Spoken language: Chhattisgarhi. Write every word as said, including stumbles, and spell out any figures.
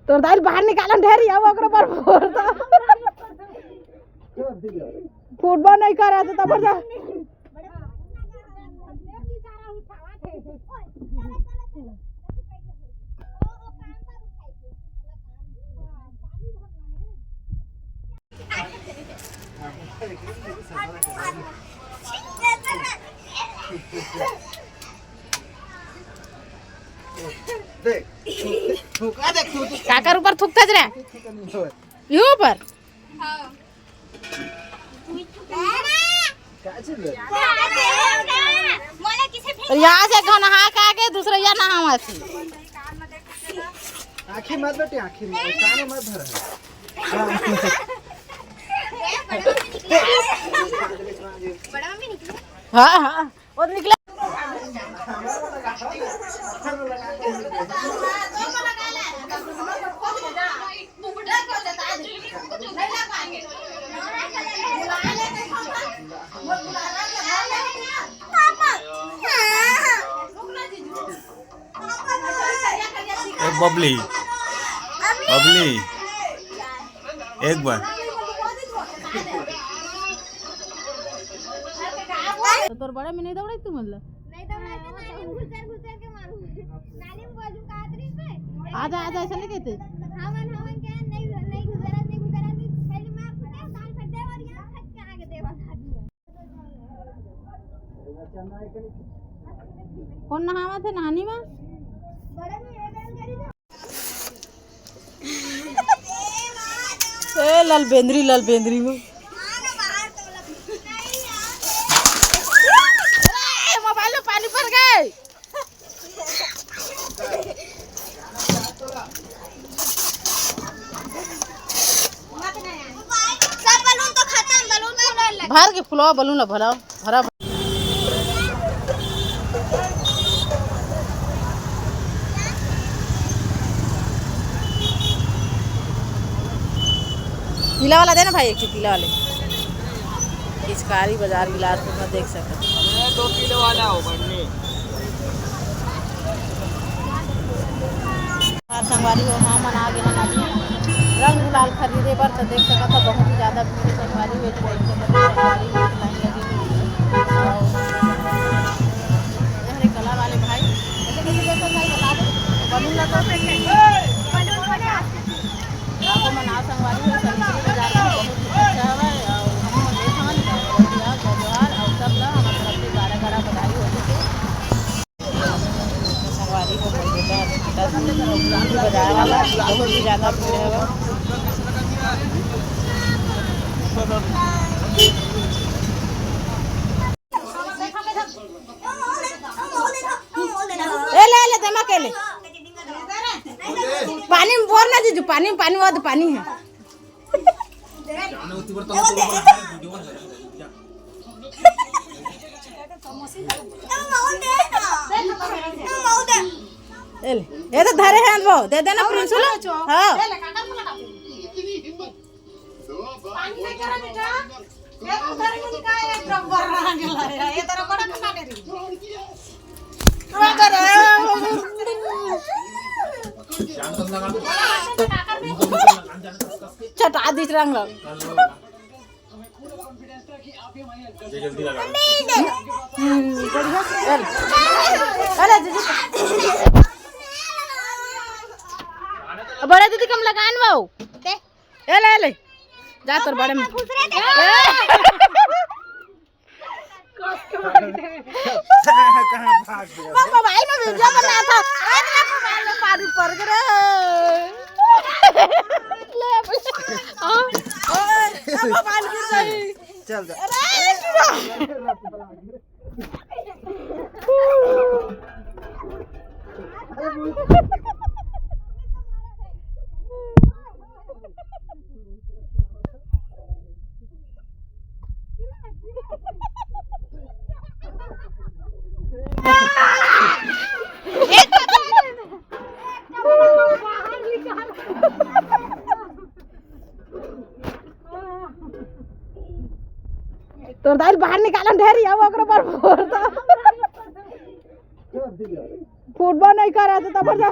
तोर दाई ल बाहर निकालन ढेरी, अब ओकरे पर फोड़ दो। फुटबॉल नहीं करे त तब जा। देख, थूक, थूक, आ देख, थूक, थूक। काकर ऊपर थूकथस रे? थूक, थूक, थूक। इहू ऊपर? का चीज है? अरे यहाँ से एक नहा के आके दूसरा यहाँ नहावा थी। आँखी मत बेटे, आँखी मत, कान में मत धर। हाँ, हाँ। और निकला। ए बबली, बबली, एक बार। तो तोर बड़ा में नहीं दौड़े तू मतलब? नहीं दौड़े तो नाली में घुसर घुसर के मारू। नाली में बोलू का आदमी पे। आजा, आजा, ऐसा नहीं कहते। हवन, हवन के नहीं, नहीं घुसर, नहीं घुसर, नहीं। पहले मार फटे, ताल फटे और यहाँ फट के आगे देवा। कौन नहावत हे नहानी मा? ए लाल बेंदरी, लाल बेंदरी हो। ए, मोबाइल में पानी पड़ गए। सब बलून तो खत्म, बलून फुलाए लगे। भर के फुलावा बलून ला भरा, भरा। पीला वाला दे ना भाई, एक ठो पीला वाले। पिचकारी बाजार बिलासपुर में देख सकत। अरे, दो किलो वाला हो, बढ़नी। और संगवारी हो, हमन आ गेन अभी रंग गुलाल खरीदे बर, तो देख सकत हो, बहुत ही ज्यादा भीड़ हे संगवारी हो, देख सकत हो, संगवारी हो, लाइन लगे हे। अउ ये हरे कला वाले भाई, ऐसे कैसे देखो भाई, बता दो, बलून लगा। आप मन आओ संगवारी हो, संगवारी बाजार में बहुत ही अच्छा हवय, अउ हम मन देख हवन, जय जोहार, अउ सब ला हमर तरफ से गाड़ा गाड़ा बधाई हो चुके। संगवारी हो, बेटा, बेटा, बाजार वाला बहुत ही ज्यादा भीड़ हवय। ए ले, ले, जमा के ले। पानी में भर ना जीजू, पानी में, पानी में, पानी है। ए ले, ये तो धरे हैं वो, दे देना प्रिंसुल। हाँ। पानी नहीं करा बेटा। ये तो उधर ही निकाल, एक नंबर रहा गेला है। ये तरह बड़ा खा ले रही। चटा दिस रंग लग। हम्म, बढ़िया। चल। अरे दीदी। बड़े दीदी कम लगान वो। ए ले, ले। जा तोर बड़े में। कहाँ भाग गया? वो मोबाइल में वीडियो बनात हे। अरे मोबाइल में पानी पड़ गया रे। ले भाई। हाँ। ओए, मोबाइल गिर गई। चल जा। अरे। तोर दाई ल बाहर निकालन ढेरी, अब ओकरे बर फोड़ दो। फुटबॉल नहीं करे तो तब जा।